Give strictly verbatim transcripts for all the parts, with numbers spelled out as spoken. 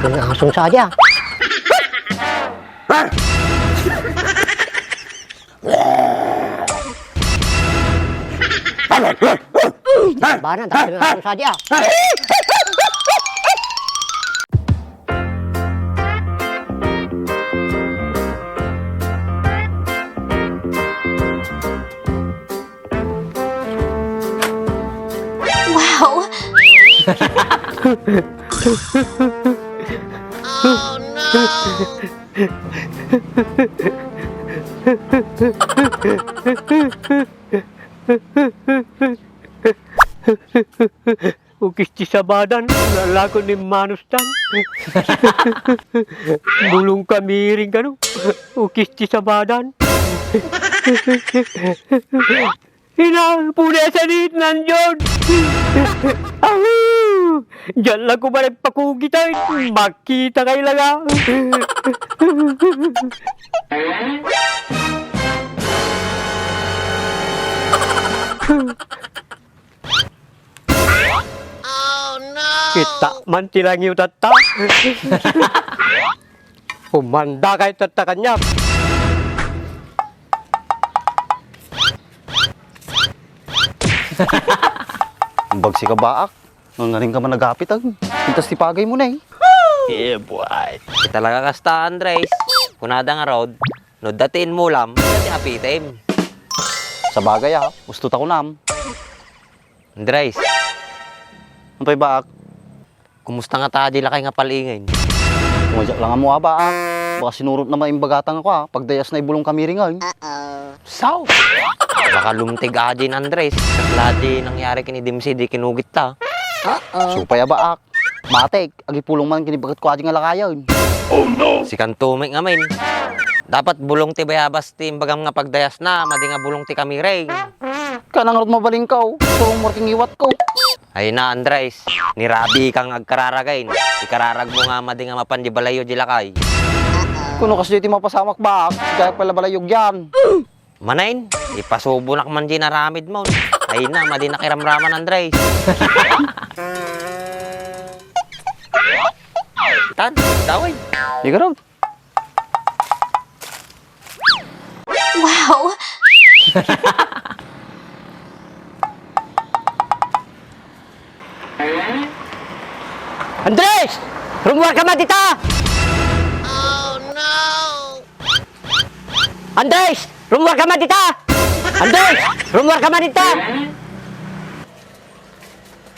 Ang asong sa dia. Bana, dahil ang asong sa dia. Wow! Ukis ti sabadan, nalako ni manustan. Bulong kamiring kano. Ukis ti sabadan. Ina, punesan it nandiyon. Ahu! Diyan lang ko managpakugitan. Makita kay laga. Kita man ti langiw tatta. Umanda kay tatta kaniak. Bagsi ka baak. Ngangaring ka man nagapit, ag. Pintas ti pagay mo na, eh. Yeah, boy. Talaga kasta, Andres. Kunada nga road, no dati inmulam, dati apitem. Sabagay, ah. Gusto ta kunam. Andres. Ano pa'y baak? Kumusta nga ta di lakay nga palingen? Kumadyak lang mo, ah, baak. Baka sinurot na maimbagatan ako, ah. Pagdayas na ibulong kami ringan. Sao? Baka lumtig adi ni Andres. Kasla di nangyari kini Dimsi, di kinugit ta. Supay a baak. Matik, agipulong man kinibagat ko adi nga lakayan. Sikanto met ngamin. Dapat bulong ti bayabas ti imbagam nga pagdayasna, madi nga bulong ti kamiring. Kanang rod mabalin ka, oh. Surong mo ti ngiwat ko. Ay na, Andres, nirabi kang agkararagain. Ikararag mo nga madi nga mapan di balayyo di lakay. Kuno kasdi ti mapasamak baak, kaya pala balayyo yan. Manain, ipasubonak man di naramid mo. Ay na, madi nakiramraman, Andres. Tan, daway. Ikaw raw. Wow! Andres! Rummuar ka man dita! Andres! Rummuar ka man dita! Andres! Rummuar ka man dita!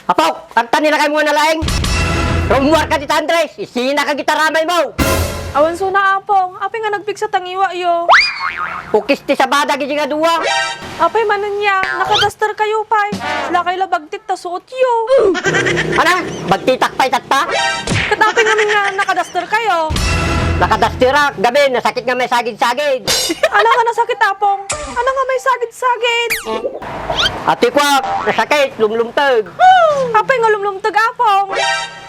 Apok, agtan ni lakay mo nga nalaing. Rummuar ka dita, Andres. Isina ka gitaramay mo. Awan suna, Apong. Apay nga nagpigsa ta ngiwatyo? Ukis ti sabada gidi nga dua. Apay manen ya, nakadaster kayo pay. Lakay la bagtit ta suotyo. Ana, bagtitak pay tatta? Ket apay ngamin nga nakadaster kayo? Nakadaster a, gamin, nasakit nga may sagid-sagid. Ana nga nasakit, Apong? Ana nga may sagid-sagid? Ati kuak, nasakit, lumlumteg. Apay nga lumlumteg, Apong?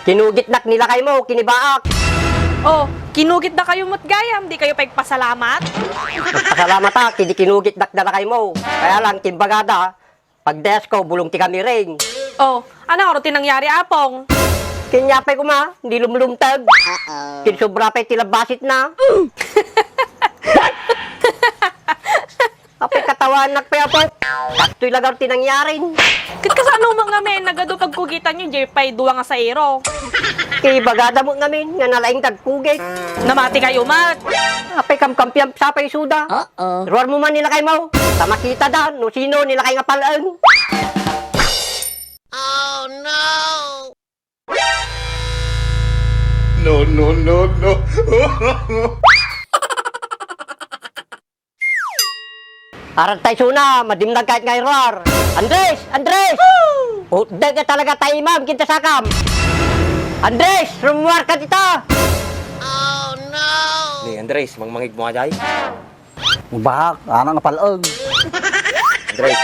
Kinugitnak ni lakay mo, kinibaak. Oh, kinugit da kayo met gayam, di kayo pagpasalamat? Nagpasalamat ak, idi kinugitnak da lakay mo. Kaya lang, timbagada, pagdayas ko, bulong ti kamiring. Oh, ano nga ti nangyari, Apong? Kinyapay ko ma, di lumlumteg. Kinsobra pay ti labbasit na. Apay katawanak pay, Apok. Kastoy lagar ti nangyarin. Ket kasano met ngamin, nagadu pagkugitanyo, di pay dua nga saero. Kibagada met ngamin, nga nalaing dagkugit. Namati kayo met. Apay kamkampian sa pay suda. Oo. Ruar mo man nilakay mo. Ta makita da, no sino nilakay nga pal-en. No, no, no, no. Arat tay suna, madimnag kayat nga iruar. Andres! Andres! Utdek nga talaga tay imam, kinta sakam. Andres! Rummuar ka dita! Ni Andres, mangmangig mo ajay? Bahak, anak nga pal-eg. Andres.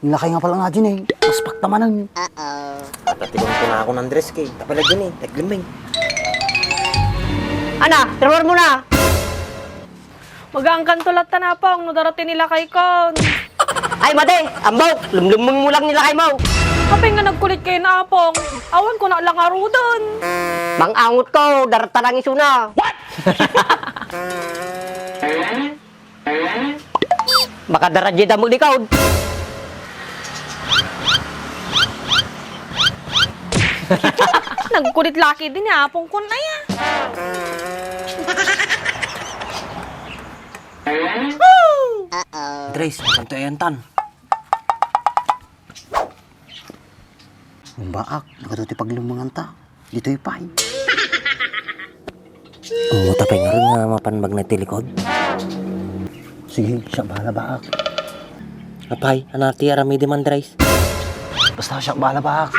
Nilakay nga pala nga dyan eh. Mas paktamanan. Ata ti bangko na ako ng dress kay. Tapalad yan eh. Nagliming. Ana, teror mo na. Magaangkan tulat ta napong no darating nilakay kon. Ay, madi! Ambok! Lumlumong mo lang nilakay mo! Apay nga nagkulit kayo na, Apong? Awan ko na lang aruden. Mang-angot ko, darta lang isuna. Makadara di damo likod. Nagkulit laki din ni Apong kun aya. Andres, mapanto ayantan. Umbaak, nagadu ti paglumanganta. Ditoy pay. Umutapay nga rin nga mapan magna ti likod. Sige, siya bahala baak. Apay, anati aramidi man, Andres? Basta siya bahala baak.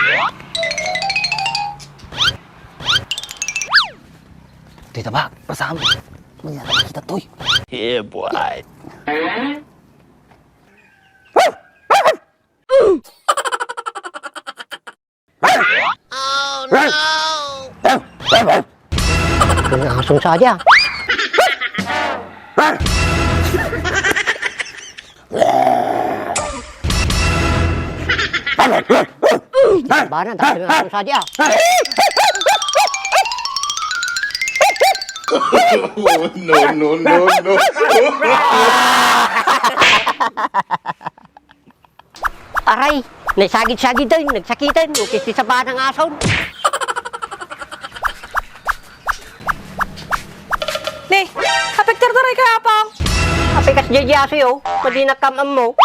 Dito baak, basta kami. Mayroon kita, toy. Yeah, boy. Ang asong sadya. Bana, dahil ang asong sadya. Oh, no, no, no, no. Aray, nagsagid-sagid tayo, nagsakitan, ukis ti saba ng ason. Ne, apay ka dardaray ka, Apong? Apay kas J J aso yo, madinak kam ammo.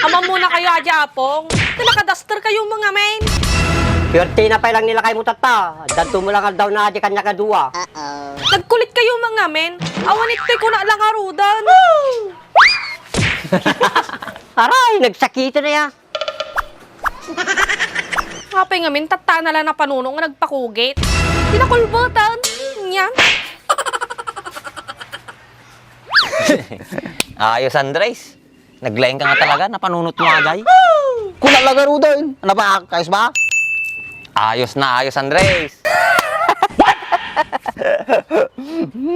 Amam muna kayo, Aja Apong. Nga nakadaster kayo, mga men. Swerte na pay lang nila kay mo, tatta. Danto mo lang aldaw na, Aja, kanya kadua. Nagkulit kayo, mga men. Awan ito'y kuna lang arudan. Aray, nagsakitan na ya. Apay ngamin, tatta na lang napanuno nga nagpakugit. Pinakulbatan. Yan. Ayos, Andres. Naglaing ka nga talaga, napanunot mo agay. Kuna lang arudan. Ano ba? Ayos ba? Ayos na ayos, Andres.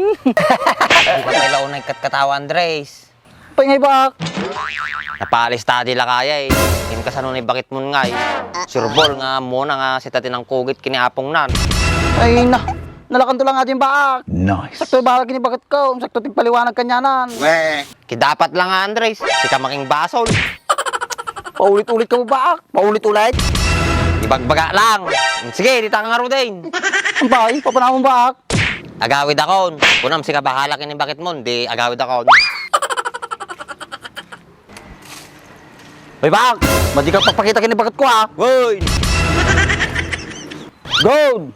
Di ka pala unay katkatawa, Andres. Pay ngay baak. Napaalis ta di lakaya eh. Im kasano ni bakit mon ngay. Surbol nga muna nga sita ti nangkugit kini Apong nan. Ay na, nalakanto lang nga din baak. Nice. Sakto bahala kini bakit ko, sakto ti paliwanag kanyanan. Kidapat lang nga, Andres, sika making basol. Paulit-ulit ka mo baak, paulit-ulit. Ibagbaga lang. Sige, di ta ka nga, Rodin. Ampay, papanamon baak. Agawid akon. Kunam, sika bahala kini bakit mon, di agawid akon. Hoy, bak! Madi ka papakita kini bakit ko, ha? Woy! Go!